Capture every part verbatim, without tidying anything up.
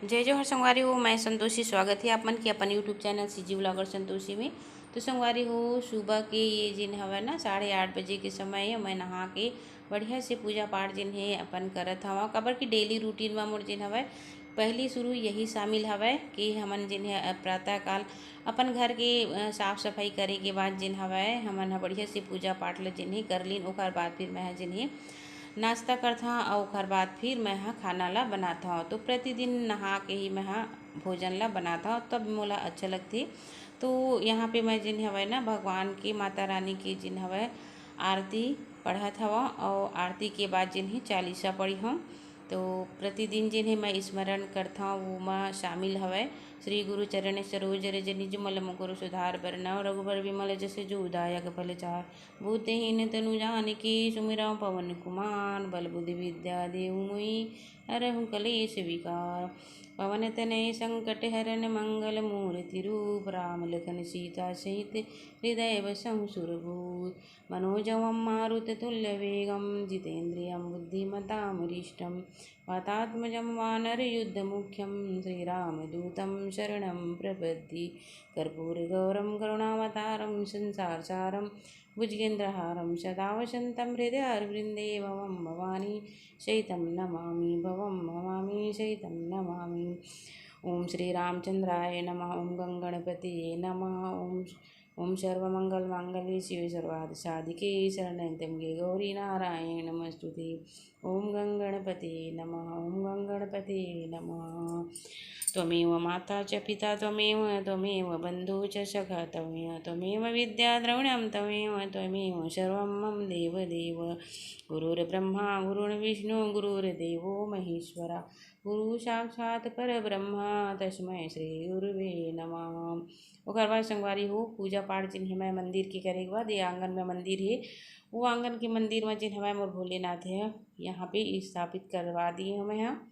जय जोहार संगवारी हो, मैं संतोषी। स्वागत हे आप मन के अपन YouTube channel CG vlogger Santoshi में। तो संगवारी हो, सुबह के ये जिन हवय ना, साढ़े आठ बजे के समय हे। मैं नहा के बढ़िया से पूजा पाठ जिन हे अपन करत हवं, काबर कि डेली रूटीन म मोर जिन हवय, पहली शुरू यही शामिल हवय कि हमन जिन हे, अ, प्रातः काल अपन घर के, अ, साफ सफाई करे के बाद जिन हवय, हमन ह बढ़िया से पूजा पाठ ल जिन हे कर लीन। ओकर बाद फिर मैं ह जिन हे नाश्ता करथंव अउ ओकर बाद फिर मैं ह खाना ला बनाथंव। तो प्रतिदिन नहा के ही मैं ह भोजन ला बनाथंव, तब मोला अच्छा लगथे। तो यहाँ पे मैं जिन हवय ना, भगवान के, माता रानी के जिन हवय, आरती पढ़त हवंव अउ आरती के बाद जिन हे चालीसा पढ़ी हंव। तो प्रतिदिन जिन हे मैं स्मरण करथंव, वो म शामिल हवय, "श्री गुरु चरण सरोज रज निज मल मुकुर सुधार बरनव, रघुबर विमल जस जो दायक फल चार।" बुद्धिहीन तनु जानिके सुमिरंव पवन कुमार, बल बुद्धि विद्या देहु मोहि, हरहु कलेश विकार। पवन तनय संकट हरण मंगल मूर्ति रूप, राम लखन सीता सहित हृदय बसहु सुरभूप। मनोजवम मारुत तुल्य वेगम, जितेंद्रियम बुद्धिमताम वरिष्ठम, वातात्मजम वानर युद्ध मुख्यम, श्री राम दूतम शरणम प्रपद्ये। कर्पूर गौरम करुणावतारम, संसार सारम भुजगेंद्रहारम, सदा वसंतम हृदयारविंदे। भवम भवानी सहितम नमामि, भवम भवानी सहितम नमामि। ओम श्री रामचंद्राय नमः, ओम गंगणपतिये नमः, ओम, ओम सर्वमंगल मांगल्ये शिवे सर्वार्थ साधिके, शरण्यं त्र्यंबके गौरी नारायण नमस्तुते। ओम गंगणपतिये नमः, ओम गंगणपतिये नमः। त्वमेव माता च पिता त्वमेव, त्वमेव बंधु च सखा त्वमेव, त्वमेव विद्या द्रविणं त्वमेव, त्वमेव सर्वं मम देव देव। गुरुर्ब्रह्मा गुरुर्विष्णु गुरुर्देवो महेश्वरा, गुरु साक्षात परब्रह्मा तस्मै श्री गुरुवे नमः। ओकर बाद संगवारी हो, पूजा पाठ जिन हे मैं मंदिर के करे के बाद, ये आंगन में मंदिर हे, वो आंगन के मंदिर में जिन हवय मोर भोलेनाथ हे, यहाँ पे स्थापित करवा दिए हवय। हाँ,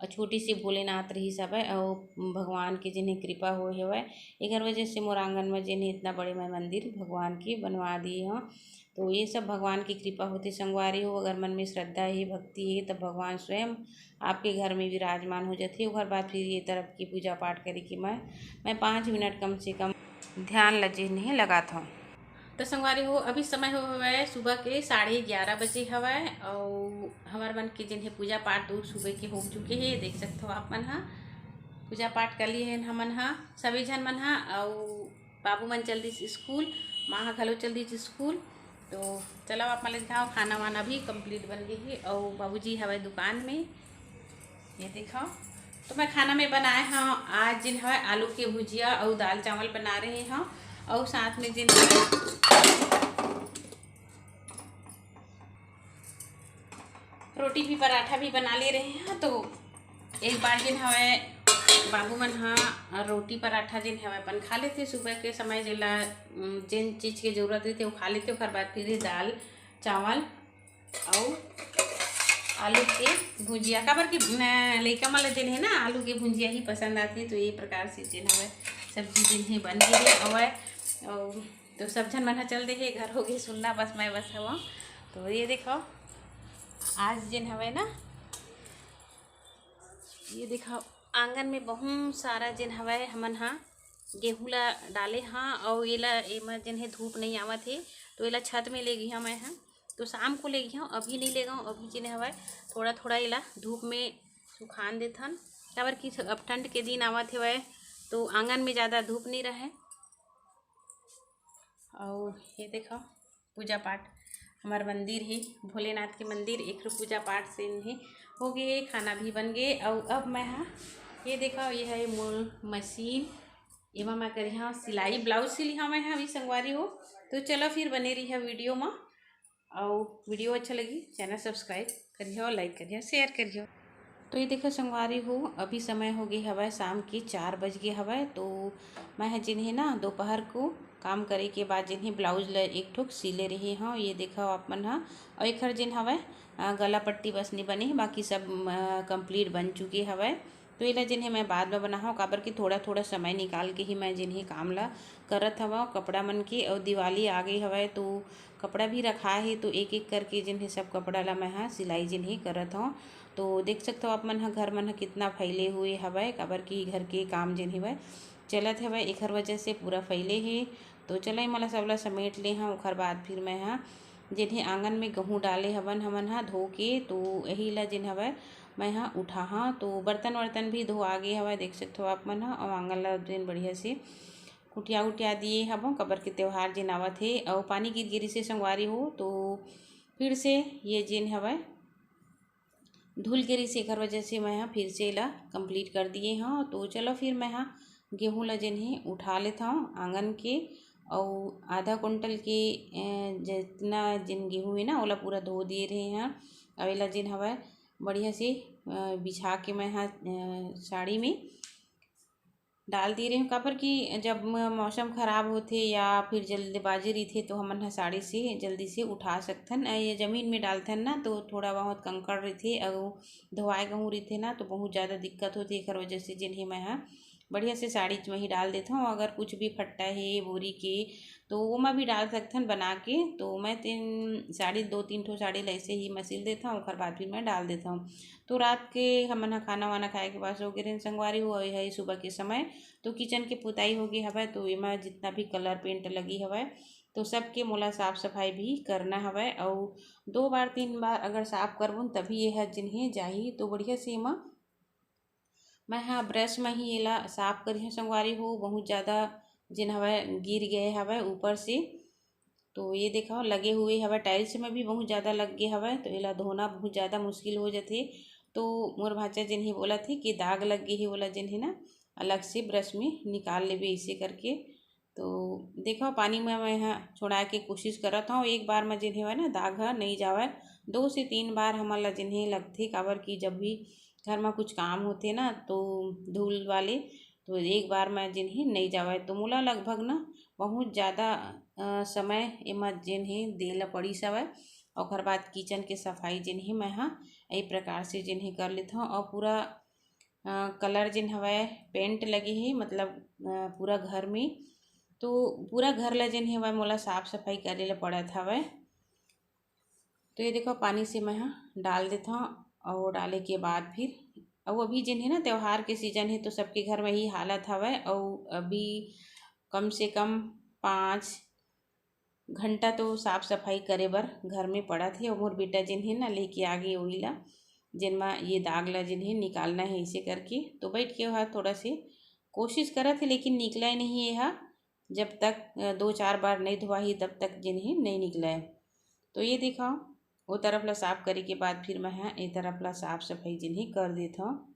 अउ छोटी सी भोलेनाथ रहिस हवय, अउ भगवान के जिन हे कृपा होय हवय, एकर वजह से मोर आंगन में जिन हे इतना बड़े मैं मंदिर भगवान के बनवा दिए हंव। तो ये सब भगवान की कृपा होथे संगवारी हो। अगर मन में श्रद्धा हे, भक्ति हे, तब भगवान स्वयं आपके घर में विराजमान हो जाथे। ओकर बाद फिर ये तरफ की पूजा पाठ करे के मैं, मैं पाँच मिनट कम से कम ध्यान ल जिन हे लगाथंव। तो संगवारी हो, अभी समय हो हवय सुबह के साढ़े ग्यारह बजे हवय, अउ हमर मन के जिन हे पूजा पाठ दूर सुबह के हो चुके हे। देख सकथो आप मन ह, पूजा पाठ कर लिए हन हमन ह, सभी झन मन ह, अउ बाबू मन चल दिस स्कूल, माँ ह घलो चल दिस स्कूल। तो चलो आप मन ल दिखाओ, खाना वाना भी कंप्लीट बन गए हे, अउ बाबूजी हवय दुकान में। ये देखो, तो मैं खाना में बनाए हंव आज जिन हवय आलू के भुजिया अउ दाल चावल बना रहे हंव, अउ साथ में जिन हवय रोटी भी पराठा भी बना ले रहे हंव। तो एक बार जिन हवय बाबू मन ह रोटी पराठा जिन हवय अपन खा लेथे सुबह के समय, जेला, उम, जेन चीज के जरूरत रहिथे वो खा लेथे, ओकर बाद फिर दाल चावल अउ आलू के भुजिया, काबर कि, अ, लइका मन ल जेन हे ना आलू के भुजिया ही पसंद आथे। तो ये प्रकार से जेन हवय सब्जी जेन हे बन गे हे हवय। अउ तो सब झन मन ह चल दे हे, घर हो गे सुन्ना, बस मैं बस हवं। तो ये देखो, आज जेन हवय ना, ये देखो, आंगन में बहुत सारा जेन हवय हमन ह गेहूं ला डाले हां, अउ एला, एमा जेन हे धूप नहीं आवत हे, तो एला छत में ले गिहा मैं ह। तो शाम को ले गिहा, अभी नहीं ले गऊं। अभी जेन हवय थोड़ा थोड़ा एला धूप में सुखान देथन, काबर कि अब ठंड के दिन आवत हवय, तो आंगन में ज़्यादा धूप नहीं रहे। अउ ये देखो, पूजा पाठ, हमर मंदिर हे, भोलेनाथ के मंदिर, एकरो पूजा पाठ से नहीं हो गे, खाना भी बन गे। अउ अब मैं हा, ये देखो, ये है मोर मशीन, एमा मैं करिहा सिलाई, ब्लाउज सिलिहा मैं हा अभी संगवारी हो। तो चलो फिर बने रहिहा वीडियो मा, अउ वीडियो अच्छा लगी, चैनल सब्सक्राइब करिहो, लाइक करिहो, शेयर करिहो। तो ये देखो संगवारी हो, अभी समय हो गे हवय, शाम के चार बज गे हवय। तो मैं ह जेन हे ना दोपहर को काम करे के बाद जेन हे ब्लाउज ल एक ठोक सिले रहे हव। ये देखो आप मन ह, अउ एखर जेन हवय, अ, गला पट्टी बस नहीं बने हे, बाकी सब, अ, कंप्लीट बन चुके हवय। तो एला जेन हे मैं बाद में बनाहूँ, काबर कि थोड़ा थोड़ा समय निकाल के ही मैं जेन हे काम ला करत हवं। कपड़ा मन के अउ दिवाली आ गई हवय, तो कपड़ा भी रखा हे, तो एक एक करके जेन हे सब कपड़ा ला मैं हा सिलाई जेन हे करत हवं। तो देख सकथव आप मन ह, घर मन ह कितना फैले हुए हवय, काबर कि घर के काम जेन हवय चलत हवय, एखर वजह से पूरा फैले हे। तो चलो, एमन ला सबला समेट ले हंव, ओखर बाद फिर मैं ह जेन हे आंगन में गहूं डाले हवन हमन ह धो के, तो यही ला जेन हवय मैं ह उठाहा। तो बर्तन वर्तन भी धोआ गे हवय, देख सकथव आप मन ह, अउ आंगन ला जेन बढ़िया से कुटिया उटिया दिए हवं, काबर के त्योहार जेन आवत हे, अउ पानी गिर गिरी से संगवारी हो, तो फिर से ये जेन हवय धूल गिरी से, एखर वजह से मैं ह फिर से एला complete कर दिए हंव। तो चलो, फिर मैं ह गेहूं ला जेन हे उठा लेथंव आंगन के, अउ आधा कुंटल के, अ, जितना जेन गेहूं हे ना, ओला पूरा धो दिए रहे हंव। अउ एला जेन हवय बढ़िया से, अ, बिछा के मैं ह, अ, साड़ी में डाल दे रहे हंव, काबर कि जब म-, मौसम खराब होथे या फिर जल्दबाजी रहिथे, तो हमन ह साड़ी से जल्दी से उठा सकथन। अ, ये जमीन में डालथन ना, तो थोड़ा बहुत कंकड़ रहिथे, अउ धोवाए गहूं रहिथे ना, तो बहुत ज़्यादा दिक्कत होथे। एखर वजह से जेन हे मैं ह बढ़िया से साड़ी में ही डाल देथंव। अगर कुछ भी फट्टा हे बोरी के, तो ओमा भी डाल सकथन बना के। तो मैं तीन साड़ी, दो तीन ठो साड़ी ला ऐसे ही मैं सिल देथंव, ओखर बाद फिर मैं डाल देथंव। तो रात के हमन ह खाना वाना खाए के बाद सो गे रहेन संगवारी हो, अउ ये सुबह के समय। तो किचन के पुताई हो गे हवय, तो एमा जितना भी कलर पेंट लगी हवय, तो सबके मोला साफ सफाई भी करना हवय। अउ दो बार, तीन बार अगर साफ करबुन, तभी ये ह जेन हे जाही। तो बढ़िया से एमा मैं ह ब्रश में ही एला साफ करिहंव संगवारी हो, बहुत ज़्यादा जेन हवय गिर गए हवय ऊपर से। तो ये देखो, लगे हुए हवय, टाइल्स में भी बहुत ज़्यादा लग गे हवय, तो एला धोना बहुत ज़्यादा मुश्किल हो जाथे। तो मोर भांचा जेन हे बोलत हे कि दाग लग गे हे, ओला जेन हे ना, अलग से ब्रश में निकाल लेबे ऐसे करके। तो देखो, पानी में मैं ह छोड़ाए के कोशिश करत हंव, एक बार में जेन हवय ना, दाग ह नई जावय, दो से तीन बार हमन ला जेन हे लगथे, काबर कि जब भी घर में कुछ काम होथे ना, तो धूल वाले, तो एक बार में जेन हे नई जावय। तो मोला लगभग ना बहुत ज़्यादा, अ, समय एमा जेन हे दे ला पड़िस हवय। ओखर बाद किचन के सफाई जेन हे मैं ह ए प्रकार से जेन हे कर लेथंव, अउ पूरा, अ, कलर जेन हवय पेंट लगे हे, मतलब, अ, पूरा घर में, तो पूरा घर ला जेन हवय मोला साफ सफाई करे ला पड़त हवय। तो ये देखो, पानी से मैं ह डाल देथंव, अउ डाले के बाद फिर, अउ अभी जेन हे ना, त्योहार के सीजन हे, तो सबके घर में ही हालत हवय। अउ अभी कम से कम पाँच घंटा तो साफ सफाई करे बर घर में पड़त हे। अउ मोर बेटा जेन हे ना, लेके आ गे ओइला, जेन म ये दाग ला जेन हे निकालना हे, ऐसे करके। तो बैठ के ओहा थोड़ा से कोशिश करत हे, लेकिन निकलय नहीं ये हा। जब तक, अ, दो चार बार नहीं धोवाही, तब तक जेन हे नहीं निकलय। तो ये देखो, वो तरफ ला साफ करे के बाद फिर मैं ह ए तरफ ला साफ सफाई जेन हे कर देथंव।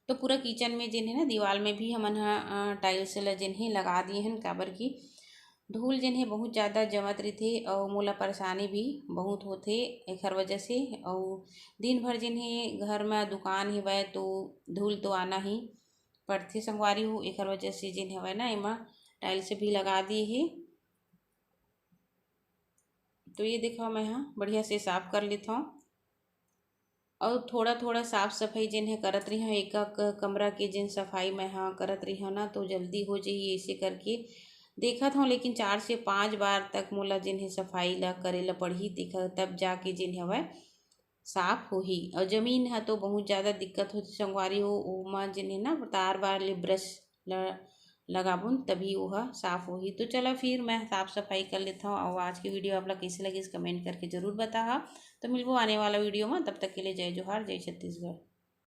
तो पूरा किचन में जेन हे ना, दीवाल में भी हमन ह, अ, टाइल्स ला जेन हे लगा दिए हन, काबर कि धूल जेन हे बहुत ज़्यादा जमत रहिथे, अउ मोला परेशानी भी बहुत होथे एखर वजह से। अउ दिन भर जेन हे घर में दुकान हेवय, तो धूल तो आना ही पड़थे संगवारी हो। एखर वजह से जेन हवय ना, एमा टाइल्स भी लगा दिए हे। तो ये देखो, मैं ह बढ़िया से साफ कर लेथंव। अउ थोड़ा-थोड़ा साफ-सफाई जेन हे करत रहिहंव, एक-एक कमरा के जेन सफाई मैं ह करत रहिहंव ना, तो जल्दी हो जही, ऐसे करके देखत हंव। लेकिन चार से पाँच बार तक मोला जेन हे सफाई ला करे ला पड़ही, तेखर तब जाके जेन हवय साफ होही। अउ जमीन ह तो बहुत ज़्यादा दिक्कत होथे संगवारी हो, ओमा जेन हे ना, तार बार ले ब्रश ल-, लगाबुन, तभी ओहा साफ होही। तो चला, फिर मैं साफ सफाई कर लेथंव। अउ आज के वीडियो आप ला कइसे लगिस, कमेंट करके जरूर बताहा। तो मिलबो आने वाला वीडियो में, तब तक के लिए जय जोहार, जय छत्तीसगढ़।